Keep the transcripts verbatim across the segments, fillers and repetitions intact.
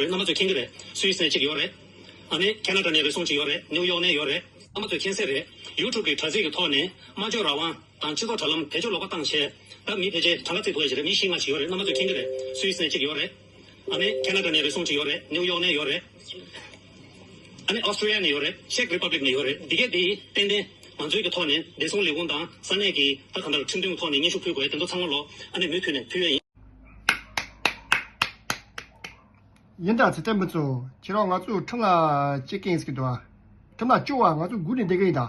རེད། རྣམ་པ་ཚོས་མཁྱེན་གྱི་རེད། སུད་སི་ནས་གཅིག་ཡོད་རེད། ཨ་ནི་ཁེ་ན་ཌ་ནས་རེ་ཟུང་གཅིག་ཡོད་རེད། ནིའུ་ཡོག་ནས་ཡོད་རེད། རྣམ་པ་ཚོས་མཁྱེན་གསལ་རེད། ཡུ་ཊུབ་ཀྱི་དྲ་ཚིགས་ཀྱི་ཐོག་ནས་སྨྲ་བརྗོད་རང་དབང་དང་སྤྱི་ཚོགས་དྲ་ལམ་བེད་སྤྱོད་ལོག་པ་བཏང་བྱས། ད་མི་ཕལ་ཆེར་གྲངས་ཀ་བརྩི་ཐུབ་ཡ་ཞིག་རེད། མི་བཞི་ལྔ་ཞིག་ཡོད་རེད། རྣམ་པ་ཚོས་མཁྱེན་གྱི་རེད། སུད་སི་ནས་གཅིག་ཡོད་རེད། ཨ་ནི་ཁེ་ན་ཌ་ནས་རེ་ཟུང་གཅིག་ཡོད་རེད། ནིའུ་ཡོག་ནས་ཡོད་རེད། ཨ་ནི་ཨོ་སི་ཀྲི་ཡ་ནས་ཡོད་རེད། ཅེག་རི་པབ་ལིག་ནས་ཡོད་རེད། འདི་གས་འདི་ཏན་ཏན་ང་ཚོའི་གི་ཐོག་ནས་བདེ་སྲུང་ལས་ཁུངས་དང་ས་གནས་ཀྱི་ད་གང་ལྟར་ཁྲིམས་མཐུན་གྱི་ཐོག་ནས་སྙན་ཞུ་ཕུལ་དགོས་ཡ་དེ་ཚོ་ཚང་མ་ལོ་ཨ་ནི་མུ་མཐུད་ནས་ཕུལ་ཡ་ཡིན། ཡིན་ད་ཚེ་བརྟན་ཕུན་ཚོགས། ཁྱེད་རང་ང་ཚོ་ཁྲིམས་ལ་གཅེས་མཁན་ཟེར་གི་འདུག་ཨ། ཁྲིམས་ལ་སྐྱོ་བ་ང་ཚོ་སྒུག་ནས་བསྡད་གི་ཡིན་ད།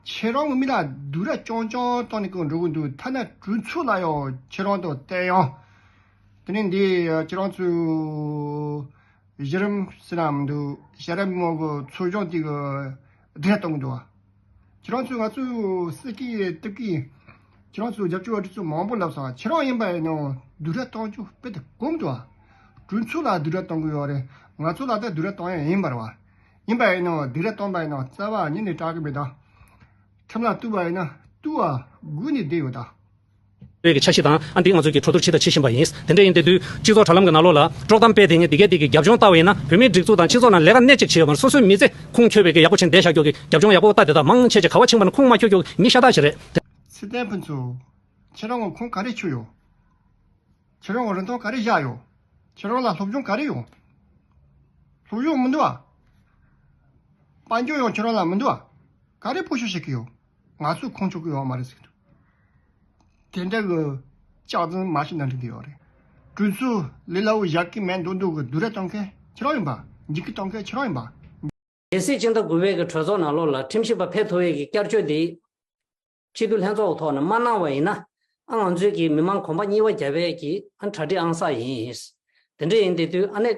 ཁྱེད་རང་གི་མི་ལ་སྡུག་ར་རྐྱང་རྐྱང་བཏང་ནས་ཀྱང་འགྲོ་གི་འདུག་ཐ་ན་གྲོས་ཚོགས་ལ་ཡང་ཁྱེད་རང་དང་བསྟན་ཡང་། དེ་ནས་འདི་ཁྱེད་རང་ཚོའི་གཞི་རིམ་ཟེར་ན་མི་འདུག་གཞི་རིམ་ངོ་གི་ཚོགས་ཆུང་དེ་གི་སྡུག་ར་གཏོང་གི་འདུག་ཁྱེད་རང་ཚོས་ང་ཚོའི་སྲིད་ཀྱི་སྟབས་ཀྱིས་ཁྱེད་རང་ཚོའི་རྒྱབ་སྐྱོར་བ་དེ་ཚོ་མང་པོ་ལབ་སོང་། ཁྱེད་རང་ཡིན་པ་ཡིན་ནའང་སྡུག་ར་གཏོང་རྒྱུ་དཔེ་དེ་དཀོན་འདུག་གྲོས་ཚོགས་ལ་སྡུག་ར་གཏོང་གི་ཡོད་རེད། ང་ཚོ་ལ་ད་སྡུག་ར་གཏོང་ཡ་ཡིན་པ་རེད་བ། ཡིན་པ་ཡིན་ནའང་སྡུག་ར་གཏོང་པ་ཡིན་ནའང་རྩ་བ་ཉིད་ནས་སྐྲག་གི་མེད་ད། ཁྲིམས་ལ་གཏུག་པ་ཡིན་ན་གཏུག་པ་སྒུག་ནས་བསྡད་ཡོད་ད། བོད་ཀྱི་འཆར་གཞི་དང་ཨ་འདི་ང་ཚོས་ཀྱི་གྲོས་བསྡུར་བྱེད་དང་བྱེད་བཞིན་པ་ཡིན། དེ་འདྲ་ཡིན་དེ་དུས་སྤྱི་ཚོགས་དྲ་ལམ་གྱི་ནང་ལོགས་ལ་དཀྲོག་གཏམ་སྤེལ་དེ་ངས་འདི་གས་འདི་གི་རྒྱབ་ལྗོངས་ལྟ་བ་ཡིན་ན་བོད་མིའི་སྒྲིག་འཛུགས་དང་སྤྱི་ཚོགས་ནང་ལས་ཀ་སྣེ་གཅིག་བྱས་ཡོད་མ་རེད། སོ་སོའི་མི་ཚེ་ཁུངས་འཁྱོལ་བའི་གི་ཡག་པོ་བྱས་ནས་བསྡད་བཞག་རྒྱུ་གི་རྒྱབ་ལྗོངས་ཡག་པོ་ལྟ་དེ་དག་མང་ཆེ་ཆེ་ག་བ་ཕྱིན་པ་ན་ཁུངས་མ་འཁྱོལ་རྒྱུ་གི་མི་ཤ་སྟག་ཞིག་རེད། ཚེ་བརྟན་ཕུན་ཚོགས། ཁྱེད་རང་གི་ཁུངས་ག་རེ་འཁྱོལ་ཡོད། ཁྱེད་རང་གི་རིན་ཐང་ག་རེ་བཞག་ཡོད། ཁྱེད་རང་ལ་སློབ་སྦྱོང་ག་རེ་ཡོད། སློབ་སྦྱོང་མི་འདུག་ཨ། དཔལ་འབྱོར་ཡང་ཁྱེད་རང་ལ་མི་འདུག་ཨ། ག་རེ་སྤོ་ཤོག་བྱེད་ཀྱི་ཡོད། ང་ཚོས་ཁུངས་འཁྱོལ་གྱི་ཡོད་མ་རེད་ཟེར་གྱི་འདུག་དེ་འདྲ་གི་སྐྱག་རྫུན་མ་བཤད་ན་འགྲིག་གི་ཡོད་རེད། གྲོས་ཚོགས་ལས་སླ་བོ་བཞག་གི་མེད་མདོག་མདོག་གི་སྡུག་ར་གཏོང་མཁན་ཁྱེད་རང་ཡིན་པ། འཇིགས་སྐུལ་གཏོང་མཁན་ཁྱེད་རང་ཡིན་པ། གལ་སྲིད་སྤྱི་ཟླ་དགུ་པའི་གི་གྲོས་ཚོགས་ནང་ལོགས་ལ་ཁྲིམས་ཞིབ་པ་ཕེབས་ཐུབ་པའི་གི་བསྐྱར་བཅོས་འདི་སྤྱི་འཐུས་ལྷན་ཚོགས་ཐོག་ནས་མ་གནང་བ་ཡིན་ན། ཨ་ང་ཚོའི་གི་མི་མང་གོམ་པ་གཉིས་པ་རྒྱབ་པའི་གི་ཨ་གྲ་སྒྲིག་ཨང་གསར་ཡིན། དེ་འདྲ་ཡིན་དེ་དུས་ཨ་ནི་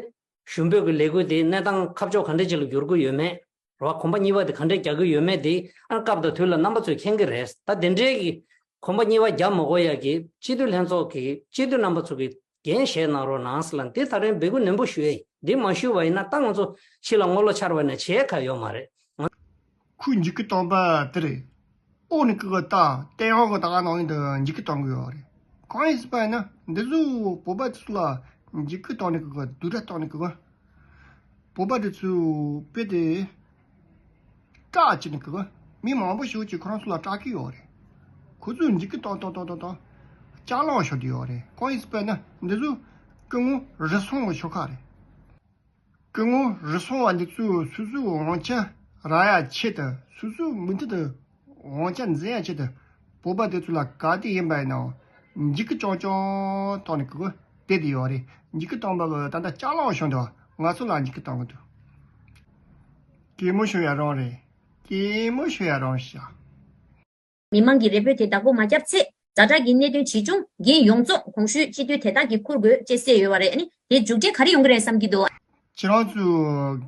གཞུང་འབོད་ཀྱི་ལས་འགུལ་དེ་གནས་སྟངས་ཁ་ཕྱོགས་ག་འདྲ་ཅིག་ལ་འགྱུར་གི་ཡོད་མེད། རེད་བ། གོམ་པ་གཉིས་པ་དེ་ག་འདྲས་རྒྱག་གི་ཡོད་མེད་དེ་ཨ་སྐབས་དང་དུས་ལ་རྣམ་པ་ཚོས་མཁྱེན་གྱི་རེད། ད་དེ་འདྲའི་གི་གོམ་པ་གཉིས་པ་རྒྱག་མ་དགོས་ཡ་གི་སྤྱི་འཐུས་ལྷན་ཚོགས་ཀྱི་སྤྱི་འཐུས་རྣམ་པ་ཚོ་གི་འགན་བཞེས་གནང་རོགས་གནང་ཟེར་ལ་འདི་ད་རིང་འབོད་སྐུལ་ནན་པོ་ཞུ་ཡ་ཡིན། འདི་མ་ཞུས་པ་ཡིན་ན་ད་ང་ཚོ་ཕྱི་ལ་ངོ་ལོག་འཆར་བ་ན་བྱེད་ཁ་ཡོད་མ་རེད། ཁོས་འཇིགས་སྐུལ་བཏང་པ་དེ་རེད། ཨོ་ནི་ཀི་གི་ད་བསྟན་འོག་གི་ད་ག་ནང་བཞིན་དུ་འཇིགས་སྐུལ་གཏོང་གི་ཡོད་རེད། གང་ཡིན་ཟེར་བ་ཡིན་ན་འདི་ཚོ་བོད་པ་ཚོ་ལ་འཇིགས་སྐུལ་གཏོང་ནི་ཀི་གི་སྡུག་ར་གཏོང་ནི་ཀི་གི། བོད་པ་འདི་ཚོ་དཔེ་དེ་སྐྲག་བྱེད་ནི་ཀི་གི། མི་མང་པོ་ཞིག་ཅིག་ཁོ་རང་ཚོ་ལ་སྐྲག་གི་ཡོད་རེད། ཁོ་ཚོས་འཇིགས་སྐུལ་གཏོང་གཏོང་གཏོང་གཏོང་གཏོང་ལྕགས་ལམ་ཤོར་དུ་ཡོད་རེད། གང་ཡིན་ཟེར་བ་ཡིན་ན་འདི་ཚོ་སྐུ་ངོ་རུལ་སུངས་ཀྱི་ཤོག་ཁག་རེད། སྐུ་ངོ་རུལ་སུངས་པ་འདི་ཚོས་སོ་སོའི་དབང་ཆ་རག་ཡ་ཆེད་དུ། སོ་སོའི་མུ་མཐུད་དུ་དབང་ཆ་འཛིན་ཡ་ཆེད་དུ། བོད་པ་དེ་ཚོ་ལ་ག་དུས་ཡིན་པ་ཡིན་ནའང་འཇིགས་སྐུལ་རྐྱང་རྐྱང་བཏང་ནས་ཀི་གི་བསྡད་དེ་ཡོད་རེད། འཇིགས་སྐུལ་བཏང་པ་གི་ད་ལྟ་ལྕགས་ལམ་བྱུང་འདུག་ང་ཚོ་ལ་འཇིགས་སྐུལ་བཏང་གི་འདུག་གད་མོ་ཤོར་ཡ་རང་རེད། གད་མོ་ཤོར་ཡ་རང་ཤག་མི་མང་གིས་རེ་འབོད་དེ་བདག་པོ་མ་བརྒྱབ་ཚེ། ཛ་དྲག་གི་གནད་དོན་ཇི་བྱུང་འགན་ཡོངས་རྫོགས་གོང་ཞུས་སྤྱི་འཐུས་དེ་དག་གིས་འཁུར་དགོས་ཅེས་གསལ་ཡོད་པ་རེད། ཨ་ནི་དེ་མཇུག་འབྲས་ག་རེ་ཡོང་གི་རེད་བསམ་གྱི་འདུག་ཁྱེད་རང་ཚོས་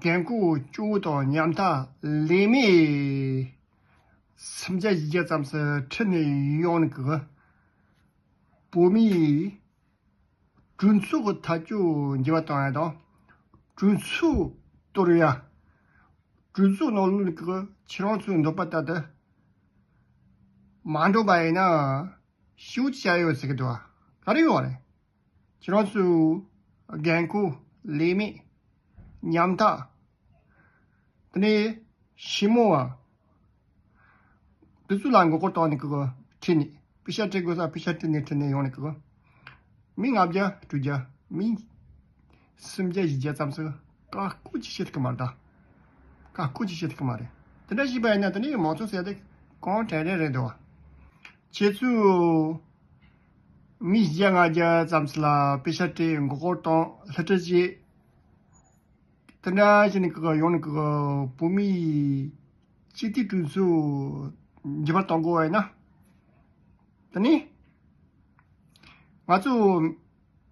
འགན་ཁུར་སྐྱོ་བོ་དང་ཉམ་ཐག་ལས་མེད་སུམ་བརྒྱ་བཞི་བརྒྱ་ཙམ་ཞིག་ཁྲིད་ནས་ཡོང་ནི་གི་བོད་མིའི་གྲོས་ཚོགས་ཀྱི་ཐག་གཅོད་འགྱུར་བ་གཏོང་ཡ་དང་། གྲོས་ཚོགས་གཏོར་ཡ། གྲོས་ཚོགས་ནང་ལོགས་ཀྱི་ཁྱེད་རང་ཚོའི་འདོད་པ་ལྟར་དུ་མ་འགྲོ་བ་ཡིན་ན་ཤིའུ་ཅི་བྱ་ཡོད་ཟེར་གི་འདུག་བ། ག་རེ་ཡོད་རེད། ཁྱེད་རང་ཚོའི་འགན་ཁུར་ལས་མེད་ཉམ་ཐག་དེ་ནས་ཞི་མོ་བ། དེ་ཚོ་ལ་མགོ་སྐོར་བཏང་ནས་ཀི་གོ་ཁྲིད་ནས་པེ་ཤ་སྤྲད་དགོས་ས་པེ་ཤ་སྤྲད་ནས་ཁྲིད་ནས་ཡོང་ནས་ཀི་གོ། མི་ལྔ་བརྒྱ་དྲུག་བརྒྱ་མི་སུམ་བརྒྱ་བཞི་བརྒྱ་ཙམ་ཞིག་བཀའ་བཀོད་ཅིག་བྱེད་ཐུབ་ཀྱི་མ་རེད་ད། བཀའ་བཀོད་ཅིག་བྱེད་ཐུབ་ཀྱི་མ་རེད། དེ་འདྲ་བྱས་པ་ཡིན་ན་དེ་ནས་མང་ཚོགས་ཟེར་དེ་གང་དྲན་རན་རེད་འདུག་བ། ཁྱེད་ཚོས་མི་བཞི་བརྒྱ་ལྔ་བརྒྱ་ཙམ་ཞིག་ལ་པེ་ཤ་སྤྲད། མགོ་སྐོར་བཏང་། བསླུ་བྲིད་བྱས། དེ་འདྲ་བྱས་ནས་ཀི་གོ་ཡོང་ནས་ཀི་གོ་བོད་མིའི་སྤྱི་འཐུས་གྲོས་ཚོགས་འགྱུར་བ་གཏོང་དགོས་པ་ཡིན་ན། དེ་ནས་ང་ཚོ་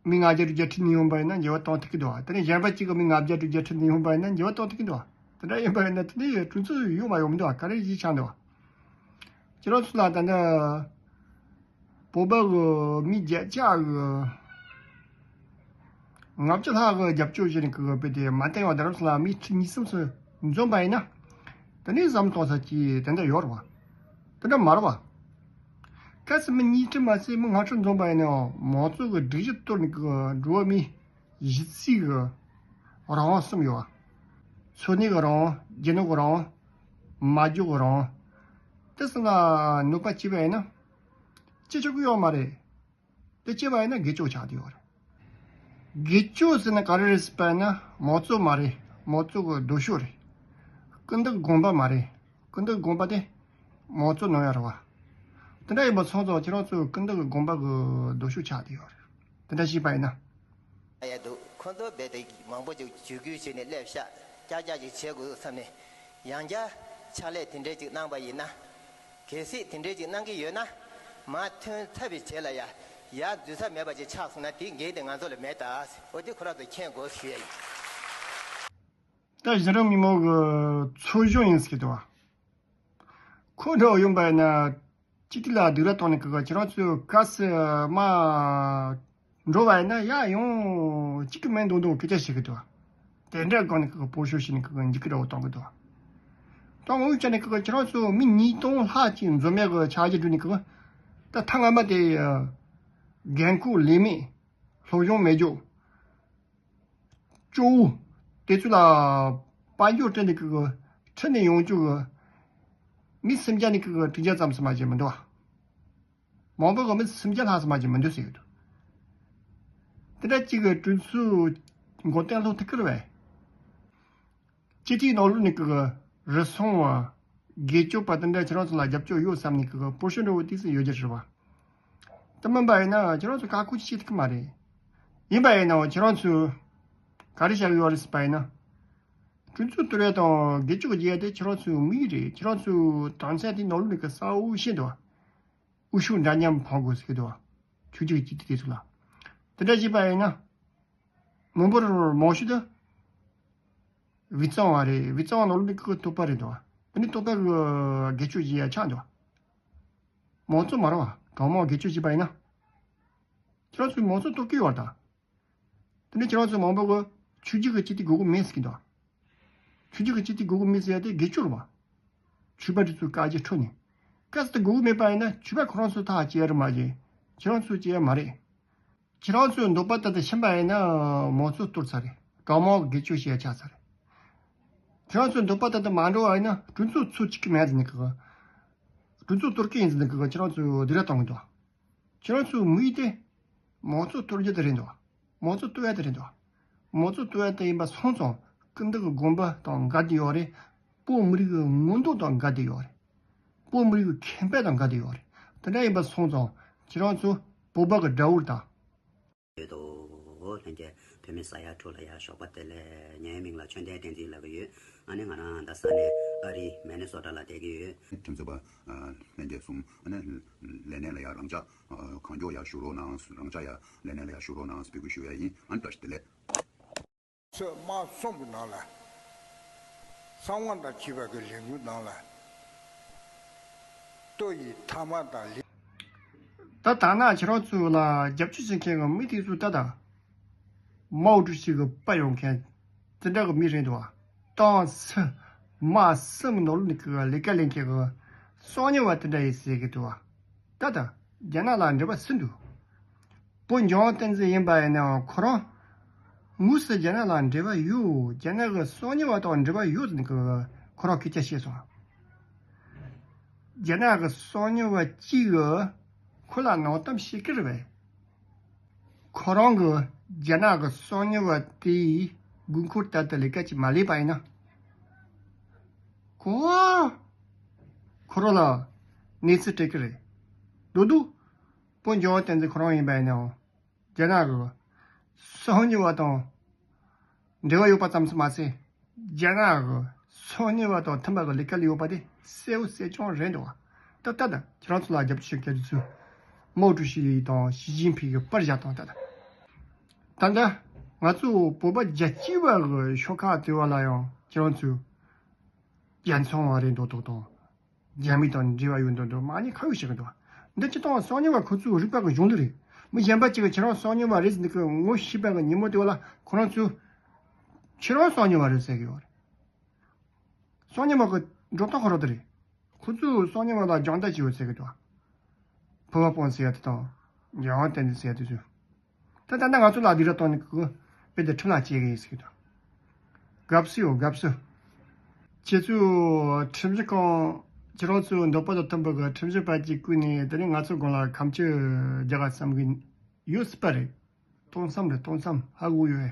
མི་ལྔ་བརྒྱ་དྲུག་བརྒྱ་ཁྲིད་ནས་ཡོང་པ་ཡིན་ན་འགྱུར་བ་གཏོང་ཐུབ་ཀྱི་འདུག་བ། དེ་ནས་གཞན་པ་གཅིག་གི་མི་ལྔ་བརྒྱ་དྲུག་བརྒྱ་ཁྲིད་ནས་ཡོང་པ་ཡིན་ན་འགྱུར་བ་གཏོང་ཐུབ་ཀྱི་འདུག་བ། དེ་འདྲ་ཡིན་པ་ཡིན་ན་དེ་ནས་གྲོས་ཚོགས་ཡོད་མ་ཡོང་མི་འདུག་བ། ག་རེ་ཡིན་ཆགས་འདུག་བ། ཁྱེད་རང་ཚོ་ལ་ད་ལྟ་བོད་པ་གི་མི་བརྒྱ་ཆ་གི་ལྔ་བཅུ་ལྷག་གི་རྒྱབ་སྐྱོར་བྱས་ནས་ཀི་གོ་དཔེ་དེ་མ་བསྟན་བ་དེ་རང་ཚོ་ལ་མི་ཁྲི་གཉིས་གསུམ་ཙམ་འཛོམས་པ་ཡིན་ན། དེ་ནས་བསམ་བློ་གཏོང་ས་ཅིག་དེ་འདྲ་ཡོད་རེད་བ། དེ་འདྲ་མ་རེད་བ། གལ་སྲིད་མི་གཉིས་ཁྲི་མ་ཟད་མི་ལྔ་ཁྲི་འཛོམས་པ་ཡིན་ནའང་མང་ཚོགས་ཀྱི་སྒྲིག་གཞི་གཏོར་ནས་ཀི་གོ་འགྲོ་བ་མི་གཞི་རྩའི་གི་ རང་དབང་གསུམ་ཡོད། འཚོ་གནས་ཀྱི་རང་དབང་། རྒྱུ་ནོར་གྱི་རང་དབང་། མ་འཇོག་གི་རང་དབང་། དེ་ཚོ་ལ་གནོད་པ་བྱས་པ་ཡིན་ན། ཅི་ཆོག་གི་ཡོད་མ་རེད། དེ་བྱས་པ་ཡིན་ན་སྒེར་གཅོད་ཆགས་བསྡད་ཡོད་རེད། སྒེར་གཅོད་ཟེར་ན་ག་རེ་རེད་ཟེར་པ་ཡིན་ན། མང་གཙོ་མ་རེད། མང་གཙོ་གི་སྡུག་ཤོས་རེད། སྐུ་མདུན་དགོངས་པ་མ་རེད། སྐུ་མདུན་དགོངས་པ་དེ་མང་གཙོ་ནང་ཡང་རེད་བ། དེ་འདྲ་ཡིན་པ་སོང་ཙང་ཁྱེད་རང་ཚོས་སྐུ་མདུན་གྱི་དགོངས་པ་གི་སྡུག་ཤོས་ཆགས་བསྡད་ཡོད་རེད། དེ་འདྲ་བྱས་པ་ཡིན་ན། ཡ་འདུག་ཁོ་ཚོ་རྦད་དེ་མང་པོ་ཅིག་བརྒྱུད་སྐུལ་བྱས་ནས་སླེབས་ཤག་ཀྱག་ཀྱག་ཅིག་བྱེད་དགོས་བསམ་ནས། ཡང་བསྐྱར་ཕྱག་ལས་དེ་འདྲས་ཅིག་གནང་པ་ཡིན་ན། གལ་སྲིད་དེ་འདྲས་ཅིག་གནང་གི་ཡོད་ན། མ་ཐོན་ཚར་བའི་རྗེས་ལ་ཡ་ཡར་འཛུལ་ས་མེད་པ་ཅིག་ཆགས་སོང་ན། དེའི་འགན་དེ་ང་ཚོ་ལ་མེད་ད། འོ་དེ་ཁོ་རང་ཚོ་མཁྱེན་དགོས་ཞུ་ཡ་ཡིན། ད་གཞི་རིམ་མི་མང་གི་ཚོ་གཞོན་ཡིན་ཟེར་གི་འདུག་བ། ཁོ་འདྲ་ཡོང་པ་ཡིན་ན། སྤྱི་འཐུས་ལ་སྡིགས་ར་བཏང་ནས་གི་གི་ཁྱེད་རང་ཚོས་ག་སེ་མ་འགྲོ་བ་ཡིན་ན། ཡ་ཡང་གཅིག་གི་མིང་འདོན་འདོན་སྐད་ཆ་བཤད་གི་འདུག་དེ་འདྲ་གང་ནས་གི་གི་སྤོ་ཤོག་བྱས་ནས་གི་གི་འཇིགས་སྐུལ་འདྲ་བོ་བཏང་གི་འདུག་དང་འུ་ཅག་ནས་གི་གི་ཁྱེད་རང་ཚོ་མི་ཉིས་སྟོང་ལྷག་ཅིག་འཛོམས་ཡག་གི་འཆར་གཞི་བསྒྲིགས་ནས་གི་གི། ད་ཐེངས་སྔ་མ་དེ་འགན་ཁུར་ལེན་མེད། སློབ་སྦྱོང་མེད་རྒྱུ། སྐྱོ་བོ། དེ་ཚོ་ལ་དཔལ་འབྱོར་སྤྲད་ནས་གི་གི་ཁྲིད་ནས་ཡོང་རྒྱུ་གི་མི་སུམ་བརྒྱ་ནས་གི་གི་དྲུག་བརྒྱ་ཙམ་ཞིག་མ་གཏོགས་མི་འདུག་བ། མང་པོ་གི་མི་སུམ་བརྒྱ་ལྷག་ཙམ་མ་གཏོགས་མི་འདུག་ཟེར་གི་འདུག་དེ་འདྲ་གཅིག་གི་གྲོས་ཚོགས་འགོ་སྟོན་སློབ་ཐུབ་ཀྱི་རེད་པས། སྤྱི་འཐུས་ནང་ལོགས་ནས་གི་གི་རུལ་སུངས་པ། སྒེར་གཅོད་པ་དེ་འདྲ་ཁྱེད་རང་ཚོ་ལ་རྒྱབ་སྐྱོར་ཡོད་བསམ་ནས་གི་གི་སྤོ་ཤོག་འདྲ་བོ་ཏོག་ཙམ་ཡོད་རྒྱུ་རེད་བ། དེ་མིན་པ་ཡིན་ན་ཁྱེད་རང་ཚོ་བཀའ་བཀོད་ཅིག་བྱེད་ཐུབ་ཀྱི་མ་རེད། ཡིན་པ་ཡིན་ནའང་ཁྱེད་རང་ཚོས་ག་རེ་བྱ་གི་ཡོད་རེད་ཟེར་པ་ཡིན་ན། གྲོས་ཚོགས་གཏོར་ཡ་དང་སྒེར་གཅོད་བྱེད་ཡ་དེ་ཁྱེད་རང་ཚོའི་དམིགས་ཡུལ་རེད། ཁྱེད་རང་ཚོའི་དོན་ཚན་དེ་ནང་ལོགས་ནས་གི་གསལ་བོ་བཤད་འདུག་བ། དབུ་ཤུགས་འདྲ་མཉམ་འཕང་དགོས་ཟེར་གི་འདུག་བ། ཆོས་བརྒྱུད་སྤྱི་འཐུས་དེ་ཚོ་ལ། དེ་འདྲ་བྱས་པ་ཡིན་ན། མི་འབོར་མང་ཤོས་དེ་དབུས་གཙང་བ་རེད། དབུས་གཙང་བ་ནང་ལོགས་ནས་གི་གི་སྟོད་པ་རེད་འདུག་བ། དེ་ནས་སྟོད་པ་གི་སྒེར་གཅོད་བྱེད་ཡ་ཆགས་འདུག་བ། མང་གཙོ་མ་རེད་བ། གྲངས་མང་སྒེར་གཅོད་བྱས་པ་ཡིན་ན། ཁྱེད་རང་ཚོས་མང་གཙོ་གཏོར་གི་ཡོད་རེད་ད། དེ་ནས་ཁྱེད་རང་ཚོ་མང་པོ་གིས་ཆོས་བརྒྱུད་ཀྱི་སྤྱི་འཐུས་དགོས་ཀྱི་མེད་ཟེར་གྱི་འདུག་ཆོས་བརྒྱུད་ཀྱི་སྤྱི་འཐུས་དགོས་ཀྱི་མེད་ཟེར་ཡ་དེ་སྒེར་གཅོད་རེད་བ། ཆོས་པ་དེ་ཚོའི་བཀའ་རྒྱ་ཁྲོད་ནས། གལ་སྲིད་དེ་དགོས་ཀྱི་མེད་པ་ཡིན་ན་ཆོས་པ་ཁོ་རང་ཚོ་ཐག་བཅད་ཡ་རེད་མ་གཏོགས། ཁྱེད་རང་ཚོས་བཅད་ཡ་མ་རེད། ཁྱེད་རང་ཚོའི་འདོད་པ་ལྟར་དུ་ཕྱིན་པ་ཡིན་ན་མང་གཙོ་གཏོར་ཚར་རེད། གྲངས་མང་སྒེར་གཅོད་བྱེད་ཡ་ཆགས་ཚར་རེད། ཁྱེད་རང་ཚོའི་འདོད་པ་ལྟར་དུ་མ་འགྲོ་བ་ཡིན་ན་གྲོས་ཚོགས་ཚུགས་བཅུག་གི་མེད་ཟེར་ནས་གི་གི། གྲོས་ཚོགས་གཏོར་གི་ཡིན་ཟེར་ནས་གི་གི་ཁྱེད་རང་ཚོས་སྡིགས་ར་གཏོང་གི་འདུག་ཁྱེད་རང་ཚོའི་དམིགས་ཡུལ་དེ་མང་གཙོ་གཏོར་རྒྱུ་དེ་རེད་འདུག་མང་གཙོ་གཏོར་ཡ་དེ་རེད་འདུག་མང་གཙོ་གཏོར་ཡ་དེ་ཡིན་པ་སོང་ཙང་སྐུ་མདུན་གྱི་དགོངས་པ་དང་འགལ་བསྡད་ཡོད་རེད། བོད་མི་རིགས་ཀྱི་མངོན་འདོད་དང་འགལ་བསྡད་ཡོད་རེད། བོད་མི་རིགས་ཀྱི་ཁེ་ཕན་དང་འགལ་བསྡད་ཡོད་རེད། དེ་འདྲ་ཡིན་པ་སོང་ཙང་ཁྱེད་རང་ཚོ་བོད་པ་གི་དགྲ་བོ་རེད་ད། ཡོད་དོ། ལྷན་རྒྱས་བོད་མི་ས་ཡ་དྲུག་ལ་ཡ་ཞོགས་པ་བདེ་ལེགས། ངའི་མིང་ལ་ཆོས་ལྡན་བསྟན་འཛིན་ལབ་ཀྱི་ཡོད། ཨ་ནི་ང་རང་ད་ས་གནས་ཨ་རི་མེ་ནི་སོ་ཊ་ལ་བསྡད་ཀྱི་ཡོད། ཁྲིམས་རྩོད་པ་ལྷན་རྒྱས་གསུམ་ཨ་ནི་ལས་གནས་ལ་ཡ་རང་འཇགས་གང་མགྱོགས་ཡ་བཞུགས་རོགས་གནང་། རང་འཇགས་ཡ་ལས་གནས་ལ་ཡ་བཞུགས་རོགས་གནང་ཟེར་འབོད་སྐུལ་ཞུ་ཡ་ཡིན། ཨ་ནི་བཀྲ་ཤིས་བདེ་ལེགས། ཚོད་དམག་གསུམ་གྱི་ནང་ལ། གསང་བ་དང་བཅས་པ་གི་ལས་འགུལ་ནང་ལ། ལྟོ་ཡི་ཐ་མ་དང་ལི། ད་ད་ན་ཁྱེད་རང་ཚོ་ལ་རྒྱབ་སྐྱོར་བྱེད་མཁན་གྱི་མི་དེ་ཚོ་ད་ད། མའོ་ཀྲུའུ་ཞི་གི་པར་ཡོང་མཁན་དེ་འདྲ་གི་མི་རེད་འདུག་བ། ཏང་སྲིད་དམག་གསུམ་ནང་ལོགས་ནས་གི་ལས་ཀ་ལས་མཁན་གི་གསང་ཉུལ་བ་དེ་འདྲ་ཡིན་ཟེར་གི་འདུག་བ། ད་ད་རྒྱ་ནག་ལ་འབྲེལ་བ་སུ་འདུག་བོད་འཇམ་དབྱངས་བསྟན་འཛིན་ཡིན་པ་ཡིན་ནའང་ཁོ་རང་དངོས་སུ་རྒྱ་ནག་ལ་འབྲེལ་བ་ཡོད། རྒྱ་ནག་གི་གསང་ཉུལ་བ་དང་འབྲེལ་བ་ཡོད་ཟེར་ནས་གི་ཁོ་རང་སྐད་ཆ་བཤད་སོང་། རྒྱ་ནག་གི་གསང་ཉུལ་བ་གཅིག་གིས་ཁོ་ལ་ནང་དམ་བྱེད་ཀྱི་རེད་པས། ཁོ་རང་གིས་རྒྱ་ནག་གི་གསང་ཉུལ་བ་དེའི་དགོས་མཁོ་ལྟར་དུ་ལས་ཀ་ཅིག་མ་ལས་པ་ཡིན་ན། ཁོ་ཁོ་རང་ལ་གནས་ཚུལ་སྤྲད་ཀྱི་རེད། མདོར་བསྡུས་བོད་འཇམ་དབྱངས་བསྟན་འཛིན་ཁོ་རང་ཡིན་པ་ཡིན་ནའང་། རྒྱ་ནག་གི་གསང་ཉུལ་བ་དང་འབྲེལ་བ་ཡོད་པ་ཙམ་དུ་མ་ཟད། རྒྱ་ནག་གི་གསང་ཉུལ་བ་དང་མཐུན་པ་གི་ལས་ཀ་ལས་ཡོད་པ་དེ་གསལ་བོ་གསལ་རྐྱང་རེད་འདུག་བ། ད་ལྟ་ད་ཁྱེད་རང་ཚོ་ལ་རྒྱབ་སྐྱོར་བྱེད་མཁན་དེ་ཚོས་མའོ་ཀྲུའུ་ཞི་དང་ཞི་ཅིན་ཕིང་གི་པར་བཞག་དང་། ད་ད་ད་ལྟ་ང་ཚོ་བོད་པ་རྒྱལ་གཅེས་པ་གི་ཤོག་ཁག་དེ་བ་ལ་ཡང་ཁྱེད་རང་ཚོས་རྒྱལ་མཚོང་བ་རེད་འདུག་འདུག་དང་། རྒྱ་མི་དང་འབྲེལ་བ་ཡོད་འདུག་འདུག་མ་ཉེས་ཁ་གཡོག་བྱེད་ཀྱི་འདུག་འདི་སྤྱི་དང་གསང་ཉུལ་བ་ཁོ་ཚོའི་རིག་པ་གི་གཞུང་ལུགས་རེད། མི་གཞན་པ་ཅིག་གིས་ཁྱེད་རང་གསང་ཉུལ་བ་རེད་ཟེར་འདི་གི་ངོ་ཤེས་པ་གི་ཉིན་མོ་དེ་བ་ལ་ཁོ་རང་ཚོས་ཁྱེད་རང་གསང་ཉུལ་བ་རེད་ཟེར་གི་ཡོད་རེད། གསང་ཉུལ་བ་གི་འགྲོ་སྟངས་ཁོ་རང་དེ་རེད། ཁོ་ཚོས་གསང་ཉུལ་བ་ལ་རྒྱང་ལྟ་བྱེད་འོས་ཟེར་གི་འདུག་བོད་པ་སྤུན་ཟེར་ཡ་དེ་དང་འཇམ་དབྱངས་བསྟན་འཛིན་ཟེར་ཡ་དེ་ཚོས། ད་ལྟ་ན་ང་ཚོ་ལ་སྡིགས་ར་བཏང་ནས་ཁོ་དཔེ་དེ་ཁྲིམས་ལ་བཅད་གི་ཡིན་ཟེར་གི་འདུག་དགའ་བསུ་ཡོད། དགའ་བསུ། ཁྱེད་ཚོས་ཁྲིམས་གཞི་ཁང་ཁྱེད་རང་ཚོའི་འདོད་པ་དང་མཐུན་པ་གི་ཁྲིམས་གཞི་པ་གཅིག་བསྐོས་ནས། དེ་ནས་ང་ཚོ་སྒང་ལ་ཁ་མཆུ་རྒྱག་ག་བསམ་གི་ཡོད་སྲིད་པ་རེད། སྟོང་བསམ་རེད། སྟོང་བསམ་ཧ་གོ་ཡོད།